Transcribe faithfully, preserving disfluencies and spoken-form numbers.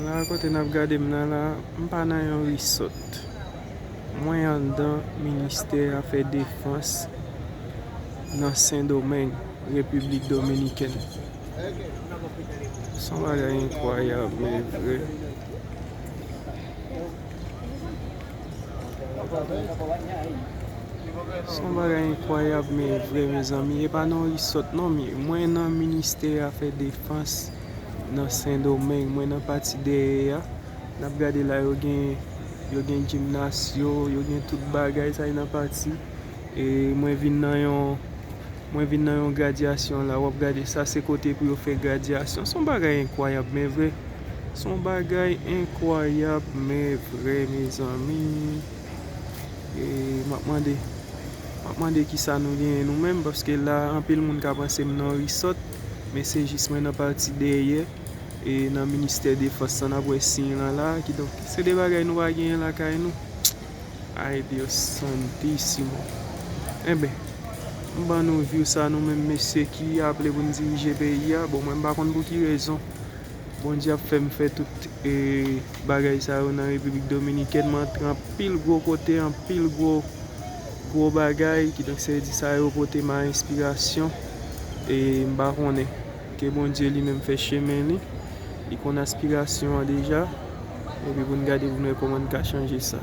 La kote n ap gade m nan la, m pa nan yon resort. Mwen anndan ministè afè defans nan Sendomeng, Repiblik Dominikèn. Se yon bagay enkwayab, men vre. Se yon bagay enkwayab, men vre, mezanmi. E pa nan resort non, men mwen nan ministè afè defans nan Sendomeng. Mwen nan pati dèyè a. N ap gade la, yo gen, yo gen jimnas yo, yo gen tout bagay sa yo nan pati. E mwen vin nan yon, mwen vin nan yon gradyasyon la. W ap gade, sa se kote pou yo fè gradyasyon. Se yon bagay enkwayab, men vre. Se yon bagay enkwayab, men vre, mezanmi. E m ap mande, m ap mande kisa nou genyen nou menm, paske la, anpil moun ka panse m nan resort, men se jis mwen nan pati dèyè, e nan ministè defans lan, n ap wè siy lan la, kidonk, se de bagay nou pa genyen lakay nou. Ay, Dios santísimo. Enben, m ban nou view sa nou menm mesye ki aple pou n dirije peyi a. Bon, mwen m pa konn pou ki rezon Bondye ap fè m fè tout, e, bagay sa yo nan Repiblik Dominikèn. Mwen antre anpil gwo kote, anpil gwo, gwo bagay. Kidonk, se di sa yo pote m a enspirasyon. E m pa konnen. Ke Bondye li menm fè chemen li. Li konn aspirasyon an deja. Epi pou n gade pou n wè kòman n ka chanje sa.